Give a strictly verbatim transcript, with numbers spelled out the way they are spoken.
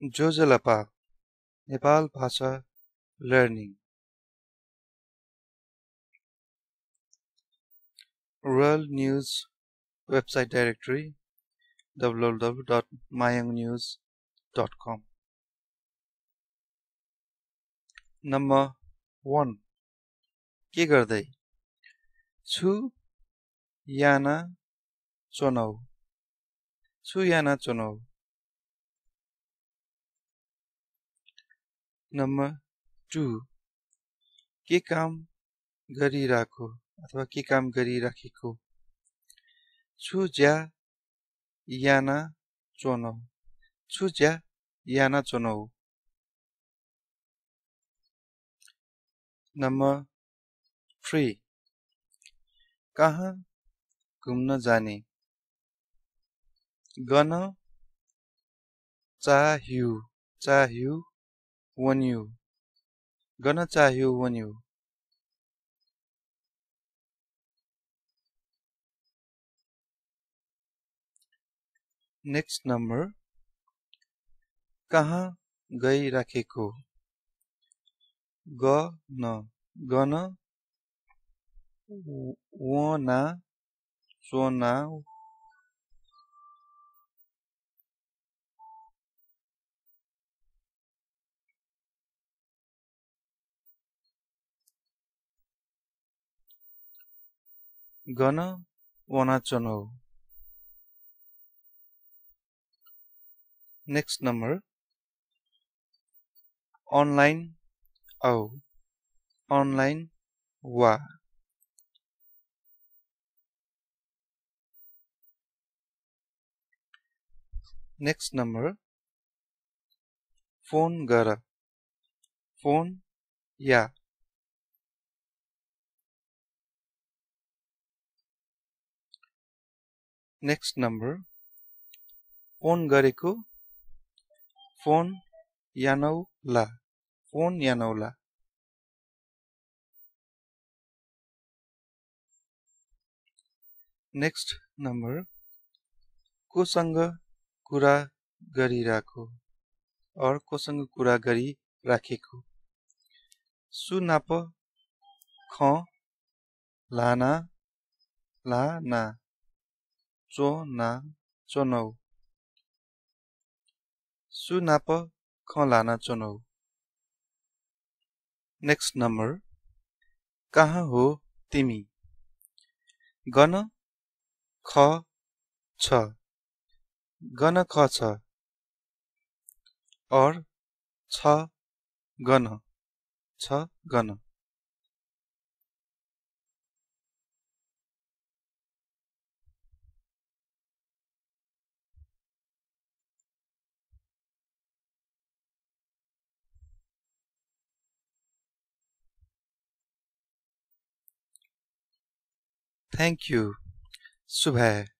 ज्वजलपा, नेपाल भाषा learning। World News website directory, www dot mayangnews dot com। Number one, के गर्दै? छु याना च्वनौ? छु याना च्वनौ? Number two, के काम गरिराखो अथवा के काम गरिराखेको? छु ज्या याना च्वनौ? छु ज्या याना च्वनौ? Number three, कहाँ घुम्न जाने? गन चाह्यू, चाह्यू वन्यू? गन चाह्यू वन्यू? Next number, कहाँ गइराखेको? गन, गन वना च्वनौ? गन वना च्वनौ? Next number, online आऊ, online वा। Next number, फोन गर, फोन या। Next number, फोन गरेको, फोन यानौ ला, फोन यानौ ला। Next number, कोसँग कुरा गरिराखो or कोसँग कुरा गरिराखेको? सुनाप खँ ल्हाना, ल्हाना च्वना, च्वनौ? सुनाप खँ ल्हाना च्वनौ? Next number, कहाँ हो तिमी? गन खः छ, गन खः छ or छ गन, छ गन। Thank you। सुभाय्।